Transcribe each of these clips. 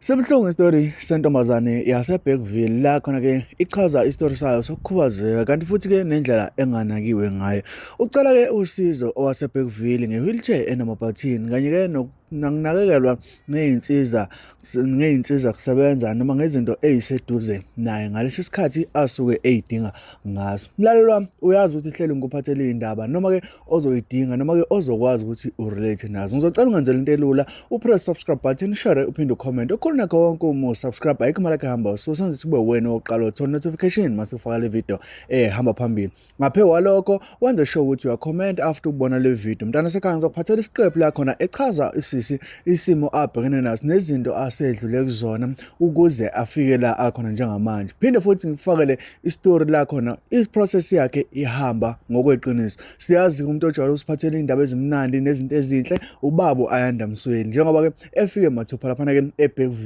Sibuhlungu isitori sentombazane yaseBergville la khona-ke ichaza isitori sayo sokukhubazeka kanti futhi-ke nendlela enganakiwe ngayo. Ucela-ke usizo owaseBergville nge-wheelchair enamabhathini kanye-ke nokunakekelwa ngey'nsiza ngey'nsiza kusebenza noma ngezinto ey'seduze naye ngalesi sikhathi asuke ey'dinga ngaso. Mlaleli wami, uyazi ukuthi hleli ngikuphathele iy'ndaba noma-ke ozoyidinga noma-ke ozokwazi ukuthi urelate nazo. Ngizocela ungenzele into elula, upress subscribe button, share uphinde ucomment. Okukhulu nakho konke uma usubscribe ayikho imali yakhe ehamba so senze ukuthi kube wena owokuqala othola notification mase ufaka le video ehamba phambili. Ngaphe kwalokho wenze sure ukuthi uyacomment after ukubona le video. Mntana sekhaya ngizokuphathela isiqephu la khona echaza isisi isimo abhekene naso nezinto asedlule kuzona ukuze afike la akhona njengamanje. Phinde futhi ngikufakele isitori la khona i-process yakhe ihamba ngokweqiniso. Siyazi umuntu ojwayele usiphathela iy'ndaba ezimnandi nezinto ezinhle ubaba u-Ayanda Msweli njengoba-ke efike mathupha laphana-ke eBergville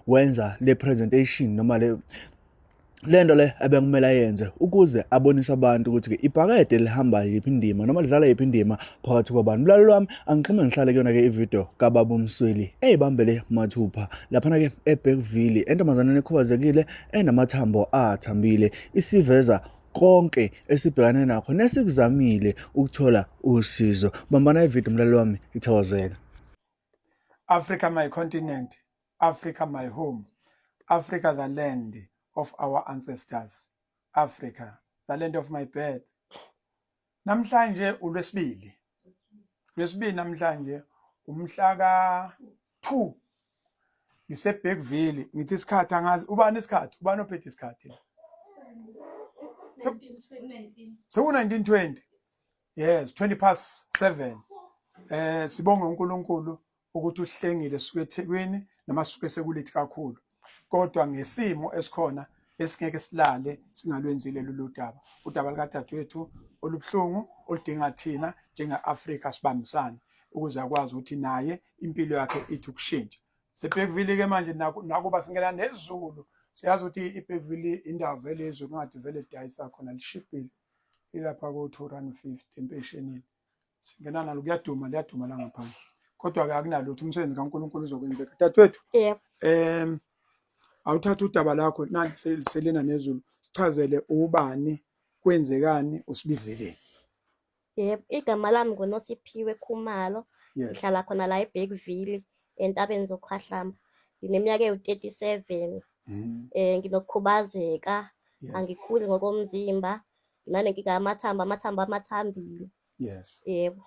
wenza le presentation noma le lento le ebekumele ayenze ukuze abonise abantu ukuthi-ke ibhakede lihamba yiphi indima noma lidlala yiphi indima phakathi kwabantu. Mlaleli wami, angixhume ngihlale kuyona-ke ividiyo kababa uMsweli eyibambele mathupha laphana-ke eBergville entombazaneni ekhubazekile enamathambo athambile isiveza konke esibhekane nakho nesikuzamile ukuthola usizo. Bambana ividiyo mlaleli wami, ithokozele. Africa my continent, Africa my home, Africa the land of our ancestors, Africa the land of my birth. Namhlanje uLwesibili. Lwesibili namhlanje umhla ka 2 ngiseBergville ngithi isikhathi angazi ubani isikhathi ubani ophethe isikhathi seku 1920 yes 20 past 7 sibonge uNkulunkulu ukuthi uhlengile suke eThekwini noma suke sekulithi kakhulu kodwa ngesimo esikhona besingeke silale singalwenzile lolu daba, udaba likadadewethu olubuhlungu oludinga thina njenge-Afrika sibambisane ukuze akwazi ukuthi naye impilo yakhe ithi ukushintsha. Sebhekuvili-ke manje nakuba singena nezulu, siyazi ukuthi iBergville indawo vele yezulu ngathi vele lidayisa khona lishibhile lilapha ko-2 rand 50 empeshenini. Singena nalo kuyaduma liyaduma la ngaphandle kodwa-ke akunalutho umsebenzi kaNkulunkulu uzokwenzeka dadewethu. Yebo. Awuthatha udaba lakho nanti selina nezulu sichazele ubani kwenzekani usibizeleni. Yebo, igama lami nguNosiphiwe Khumalo. Ngihlala khona la eBergville entabeni zoKhahlamba. Ngineminyaka ewu-37. Nginokukhubazeka, angikhuli ngokomzimba, nginanenkinga yamathambo, amathambo amathambile. Yebo.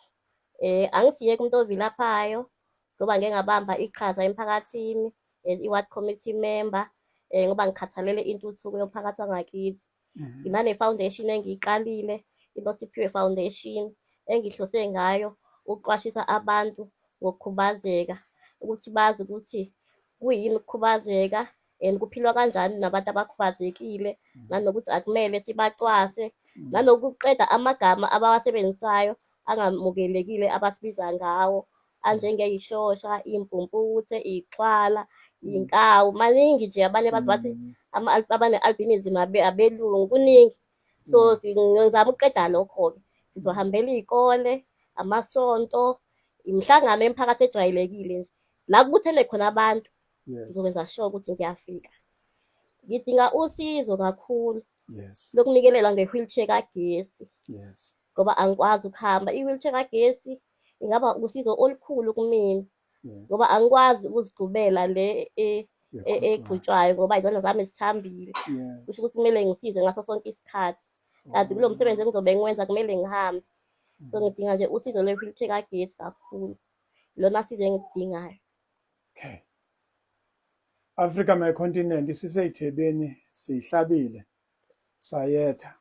Angisiyeke umuntu ovilaphayo ngoba ngike ngabamba iqhaza emphakathini as i-ward committee member ngoba ngikhathalele intuthuko yomphakathi wangakithi. Nginane-foundation engiyiqalile, iNosiphiwe Foundation, engihlose ngayo ukuqwashisa abantu ngokukhubazeka, ukuthi bazi ukuthi kuyini ukukhubazeka and kuphilwa kanjani nabantu abakhubazekile, nanokuthi akumele sibacwase, nanokuqeda amagama abawasebenzisayo angamukelekile abasibiza ngawo, anjengey'shosha, iy'mpumputhe, iy'xhwala, iy'nkawu, maningi nje abanye baze bathi abane-albinism abelungu, kuningi. So ngizama ukuqeda lokho-ke. Ngizohambela iy'kole, amasonto, imihlangano yemiphakathi ejwayelekile nje. La kubuthene khona abantu, ngizokwenza sure ukuthi ngiyafika. Ngidinga usizo kakhulu lokunikelela nge-wheelchair kagesi. Ngoba angikwazi ukuhamba. I-wheelchair kagesi ingaba usizo olukhulu kumina. Ngoba angikwazi ukuzigxubela le egxutshwayo ngoba izandla zami zithambile. Kusho ukuthi kumele ngisize ngaso sonke isikhathi. Kanti kulo msebenzi engizobe ngiwenza kumele ngihambe. So ngidinga nje usizo lwe-wheelchair kagesi kakhulu. Lona sizo engiludingayo. Okay. Africa my continent isiseyithebeni siyihlabile sayetha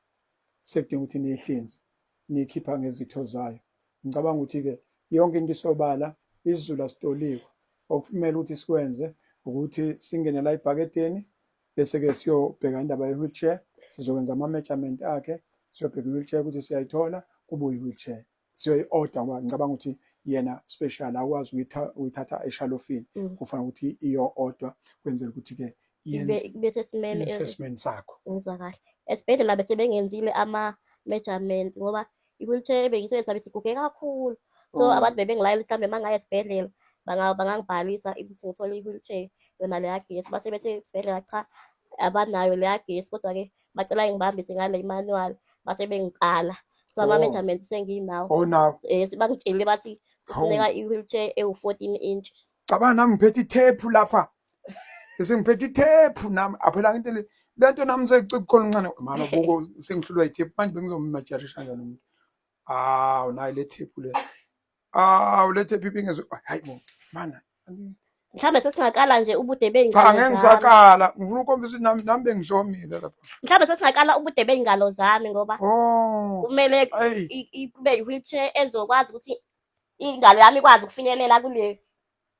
sekudinga ukuthi niyihlinze niyikhipha ngezitho zayo. Ngicabanga ukuthi-ke yonke into isobala, isiZulu asitolikwa. Okumele ukuthi sikwenze ukuthi singene la ebhakedeni bese-ke siyobheka indaba ye-wheelchair, sizokwenza ama-measurement akhe, siyobheka i-wheelchair ukuthi siyayithola, kubuye i-wheelchair. Siyoyi-order ngoba ngicabanga ukuthi yena special akwazi ukuyithatha eshalofini, kufanele ukuthi iyo-order kwenzela ukuthi-ke ibe sesimeni isesimeni sakho. Ngizwa kahle. Esibhedlela bese bengenzile ama-measurement ngoba i-wheelchair ebengiyisebenzisa besiguge kakhulu. So abantu bebengilayela mhlawumbe uma ngaya esibhedlela bangangibhalisa ukuthi ngithole i-wheelchair. Yona leya gesi base bethi esibhedlela cha abanayo leya gesi kodwa-ke bacela ngibambise ngale manual base bengikala. So Oh. ama-measurements senginawo. Oh now. Bangitshelile bathi Hawu. kufuneka i-wheelchair ewu-14 inch. Cabanga nami ngiphethe ithephu lapha. Bese ngiphethe ithephu nami aphela into le lento nami sekucika khona uncane mama buko sengihlulwa ithephu manje bengizomajarisha kanjani umuntu. Awu nayi le thephu le. Awu le thephu ibingezo hayi bo mana. Mhlawumbe sesingakala nje ubude Cha bey'ngalo ngeke zami. ngisakala ngifuna ukukhombisa ukuthi nami nami bengihlomile lapha. Mhlawumbe sesingakala ubude bey'ngalo zami ngoba Oh. kumele Ayi. kube i-wheelchair ezokwazi ukuthi ingalo yami ikwazi ukufinyelela kule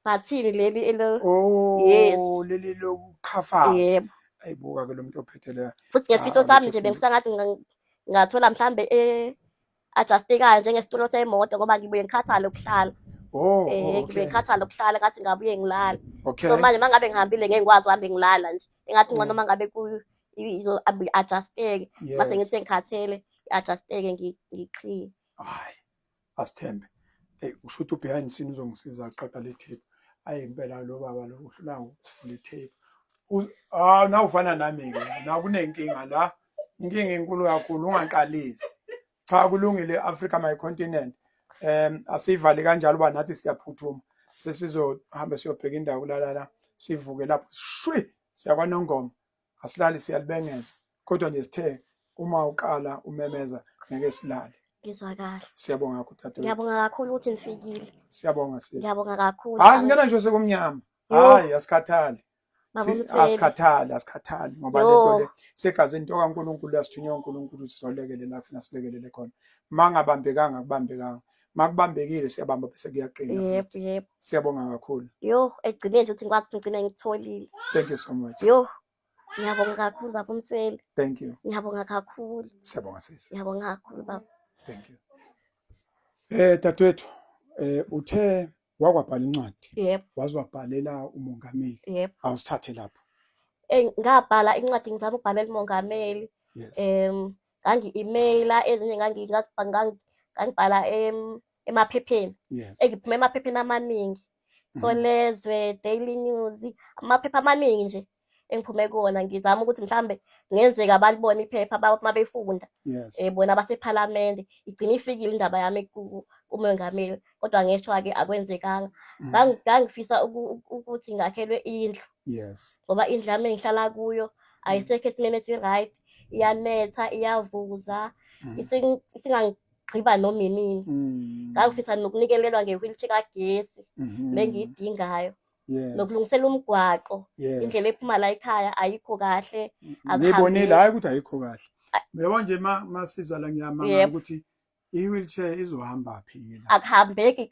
bhathini leli elo. Oh, Yes. leli lokuqhafaza. Yebo. Ayibuka ke lo muntu ophethe la. Futhi ngesifiso Ah, sami lethe nje bengifisa ngathi ngingathola mhlambe e-adjustekayo njengesitulo semoto ngoba ngibuye ngikhathale ukuhlala. Oh, Ngibuye okay. ngikhathale ukuhlala ngathi ngabuye ngilala. Okay. So manje uma ngabe ngihambile ngeke ngikwazi uhambe ngilala nje. Engathi ngcono uma ngabe izo-adjusteke. Mase ngithi Yes. sengikhathele i-adjusteke ngiqhiye. Hayi. Asithembe. Hey, usho ukuthi behind scene uzongisiza aqaqa le tape. Ayi impela lo baba lo uhlula ngokuvula i-tape. Ah, na ufana nami ke. Na kunenkinga la. Inkinga enkulu kakhulu ungaqalisi. Cha kulungile Africa my continent. Asivale kanjalo uba nathi siyaphuthuma. Sesizohamba siyobheka indawo kulala la. Sivuke lapho shwi siyakwanongoma. Asilali siyalibengeza. Kodwa nje sithe uma uqala umemeza ngeke silale. Ngizwa kahle. Siyabonga kakhulu dadewethu. Ngiyabonga kakhulu ukuthi nifikile. Siyabonga sisi. Ngiyabonga kakhulu. Hayi singena nje sekumnyama. Yo. Hayi asikhathali. Baba Msweli. Asikhathali, asikhathali ngoba Yo. lento le segazini into kaNkulunkulu yasithunywa uNkulunkulu ukuthi sizolekelela funa silekelele khona. Mangabambekanga kubambekanga. Makubambekile siyabamba bese kuyaqina Yebo, futhi. yebo. Siyabonga kakhulu. Yo, ekugcineni nje ukuthi ngikwazi ukuthi ngigcine ngikutholile. Thank you so much. Yo, ngiyabonga kakhulu baba Msweli. Thank you. Ngiyabonga kakhulu. Siyabonga sisi. Ngiyabonga kakhulu baba. Thank you. Dadewethu, uthe wakwabhala incwadi. Yebo. Waze wabhalela umongameli. Yebo. Awusithathe lapho. Ngabhala incwadi ngizama ukubhalela umongameli. Yes. Ngangi-emaila ezinye ngangibhala emaphepheni. Yes. Engiphume emaphepheni amaningi. Solezwe, Daily News, amaphepha amaningi nje engiphume kuwona ngizama ukuthi mhlambe kungenzeka balibone iphepha uma befunda. Yes. Bona abasephalamende igcine ifikile indaba yami kumongameli kodwa ngeshwa-ke akwenzekanga. Ngangifisa ukuthi ngakhelwe indlu. Yes. Ngoba indlu yami engihlala kuyo ayisekho esimeni esi-right, iyanetha, iyavuza, isingangigqiba noma inini. Ngangifisa nokunikelelwa nge-wheelchair kagesi le engiyidingayo. Yes. Nokulungisela umgwaqo. Yes. Indlela ephuma la ekhaya ayikho kahle. Ngibonile hayi ukuthi ayikho kahle. Yabo nje masiza la ngiyamangala Yebo. ukuthi i-wheelchair izohamba phi la. Akuhambeki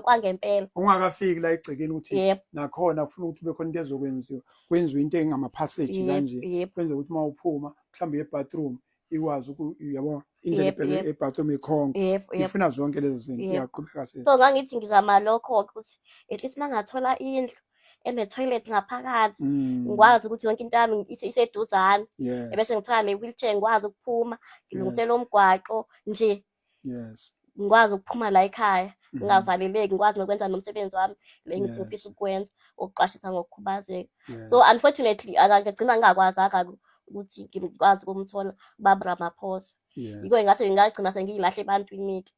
kwangempela. Ungakafiki la egcekeni ukuthi Yebo. nakhona kufuna ukuthi kube khona into ezokwenziwa. Kwenziwe into engama-passage Yebo, kanje. yebo. Kwenze ukuthi uma uphuma mhlawumbe ye-bathroom ikwazi uyabo indlela Yebo, ebheke yebo. e-bathroom ikhonke. Yebo, yebo. Ifuna zonke lezo zinto. Yebo. Iyaqhubeka sisi. So ngangithi ngizama lokho ukuthi at least mangathola indlu ene-toilet ngaphakathi, ngikwazi ukuthi yonke into yami iseduzane. Yes. Ebese ngithola ne-wheelchair ngikwazi ukuphuma, ngilungisele Yes. umgwaqo nje. Yes. Ngikwazi ukuphuma la ekhaya, ngingavaleleki, ngikwazi nokwenza nomsebenzi wami le ngithi ngifisa Yes. ukwenza, ukuqwashisa ngokukhubazeka. Yes. So unfortunately ngagcina ngingakwazanga ukuthi ngikwazi ukumthola ubaba Ramaphosa. Yes. Yiko ngathi ngagcina sengiyilahle ebantwini-ke.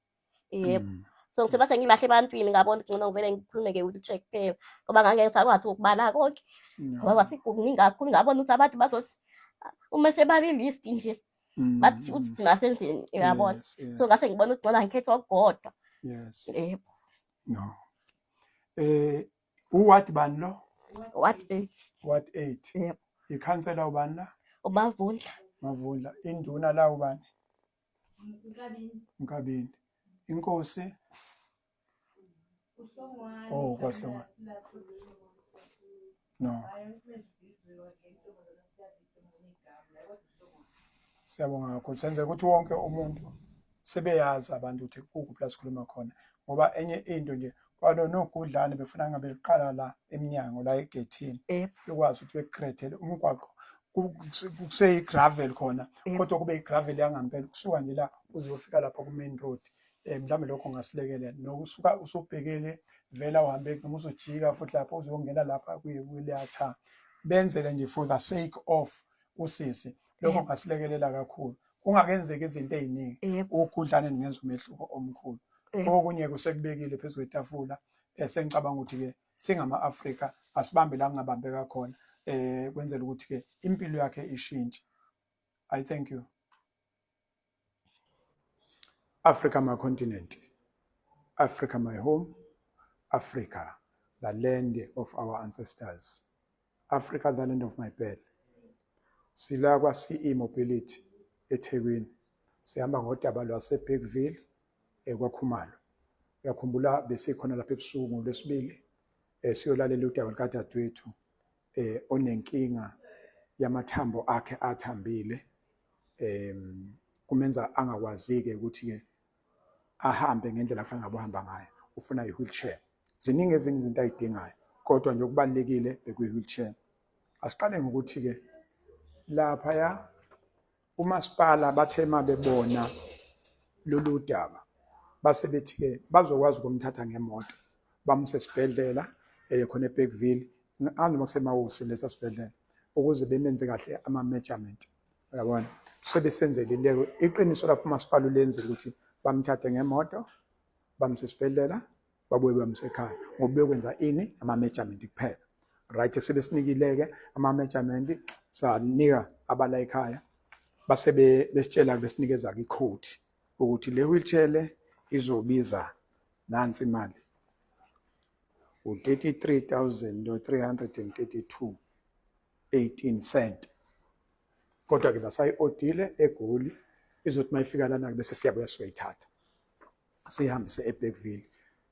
Yebo. So ngithe base ngilahle ebantwini ngabona ukuthi ngcono ngivele ngikhulume nge-wheelchair kuphela ngoba ngangeke ngisakwazi ukubala konke. Ngoba kwasekukuningi kakhulu ngabona ukuthi abantu bazothi uma sebali-list nje bathi uthi thina senzeni uyabona. Yes, yes. So ngase ngibona ukuthi ngcono angikhethe okukodwa. Yes. Yebo. No. Uward bani lo? Ward 8. Ward 8. Yebo. Ikhansela ubani la? uMavundla. Mavundla. Induna la ubani? Nkabini. Nkabini. Inkosi? uHlongwane. Oh, kwaHlongwane. No. Siyabonga kakhulu. Senze ukuthi wonke umuntu sebeyazi abantu ukuthi kukuphi la sikhuluma khona. Ngoba enye into nje kwalo nogudlane befuna ngabe liqala la eminyango la egethini. Yebo. Bekwazi ukuthi bekrethele umgwaqo kuseyi-gravel khona. Yebo. Kodwa kube i-gravel yangampela kusuka nje la uzofika lapha ku-main road. Mhlawumbe lokho kungasilekelela nokusuka usubhekele Vele awuhambeki noma uzojika futhi lapho uzongena lapha kuye kuleya benzele nje for the sake of usisi lokho kungasilekelela kakhulu kungakenzeki izinto ey'ningi ugudlane ningenza umehluko omkhulu. Okunye kusekubekile phezu kwetafula sengicabanga ukuthi-ke singama-Afrika asibambe la kungabambeka khona kwenzela ukuthi-ke impilo yakhe ishintshe. I thank you. Africa my continent, Africa my home, Africa the land of our ancestors, Africa the land of my birth. Sila kwa-CE Mobility eThekwini, sihamba ngodaba lwaseBergville ekwaKhumalo. Uyakhumbula besikhona lapha ebusuku ngoLwesibili siyolalela udaba lukadadewethu onenkinga yamathambo akhe athambile, kumenza angakwazi-ke ukuthi-ke ahambe ngendlela afanele ngabe uhamba ngayo, ufuna i-wheelchair. Ziningi ezinye izinto ayidingayo, kodwa nje okubalulekile bekuyi-wheelchair. Asiqale ngokuthi-ke laphaya umasipala bathe uma bebona lolu daba base bethi-ke bazokwazi ukumthatha ngemoto bamuse esibhedlela khona eBergville, anoma kuseMawusi lesa sibhedlela, ukuze bemenze kahle ama-measurement. Uyabona, sebesenzelile iqiniso lapho umasipala ulenzile ukuthi bamthathe ngemoto bamuse esibhedlela babuye bamuse ekhaya, ngoba bekwenza ini ama-measurement kuphela. Right, sebesinikile-ke ama-measurement, sanika abala ekhaya, base besitshela besinikeza-ke i-quote ukuthi le wheelchair le izobiza nansi imali, u-33,332 18 cent. Kodwa-ke basayi-odile eGoli, izothi uma ifika lana-ke bese siyabuya sizoyithatha siyihambise eBergville.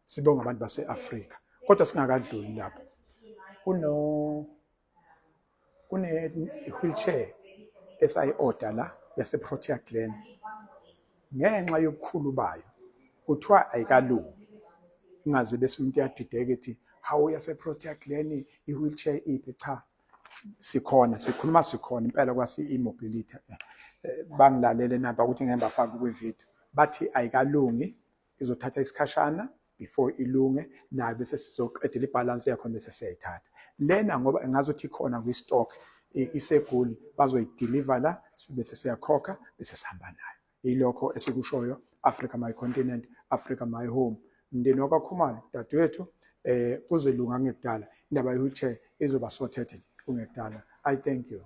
Sibonga abantu base-Afrika. Kodwa singakadluli lapho, kune-wheelchair esayi-order la yase-Protea Glen. Ngenxa yobukhulu bayo kuthiwa ayikalungi, ingaze bese umuntu uyadideka ethi hawu, yase-Protea Glen i-wheelchair iphi? Cha, sikhona, sikhuluma sikhona impela kwasi-e-mobility. Bangilalele naba ukuthi ngeke bafake kwi-video, bathi ayikalungi, izothatha isikhashana before ilunge nayo, bese sizoqedela ibhalansi yakhona bese siyayithatha lena, ngoba engazuthi ikhona kwi-stock iseGoli, bazoyideliver la bese siyakhokha bese sihamba nayo. Yilokho esikushoyo. Africa my continent, Africa my home. Mndeni wakwaKhumalo, dadewethu, kuzolunga kungekudala, indaba ye-wheelchair izoba sorted kungekudala. I thank you.